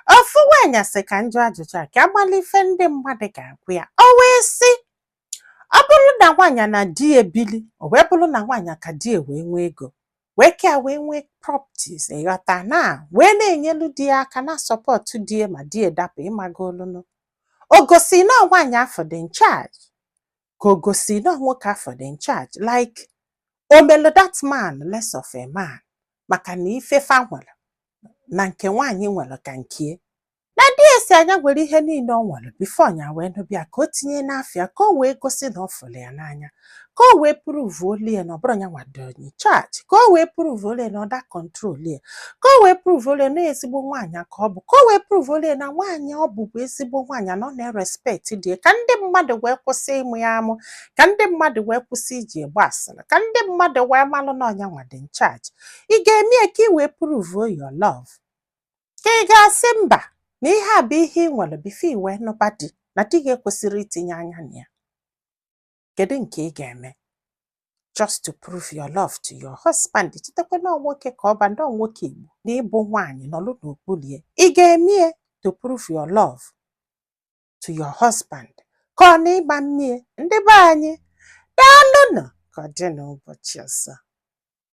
Ofu nwaanyị sị ka njụ ajụjụ a ka amala ife ndị mmadụ ga-agwa ya. O wee sị, ọ bụrụ na nwaanyị na di ya ebili, o wee bụrụ na nwaanyị ka di ya wee nwee ego, wee ka wee nwee properties, ịghọta, na wee na-enyelu di ya aka na support di ya, ma di ya dapụ, ịmaga olunu, o gosi na nwaanyị afọ dị in charge, ka o gosi na nwoke afọ dị in charge, like o melu that man less of a man, maka na ife fa nwere na nke nwaanyị nwere ka nke na di ya si anya nwere ihe niile o nwere before nya wee nụbịa, ka o tinye n'afịa, ka o wee gosi na ọ fụrụ ya n'anya, ka o wee prove olu ya na ọ bụrụ ya nwa dị in charge, ka o wee prove olu ya na ọ da control ya, ka o wee prove olu ya na ezigbo nwaanyị ka ọ bụ, ka o wee prove olu ya na nwaanyị ọ bụ bụ ezigbo nwaanyị, na ọ na-erespect di ya, ka ndị mmadụ wee kwụsị ịmụ ya amụ, ka ndị mmadụ wee kwụsị iji egbe asịrị, ka ndị mmadụ wee malụ na ọnya nwa dị in charge. Ị ga-eme ya ka ị wee prove your love, ka ị ga-asị mba, na ihe a bụ ihe ị nwere before i wee nụba di, na di gị ekwesịrị itinye anya na ya? Kedu nke ị ga-eme just to prove your love to your husband? Chetakwa na ọ nwoke ka ọ ba ndị nwoke Igbo na ịbụ nwaanyị nọlụ n'okpuru ya. Ị ga-eme ya to prove your love to your husband, ka ọ na ịgba mmie? Ndị be anyị, daalụnụ. Ka ọ dị n'ụbọchị ọzọ.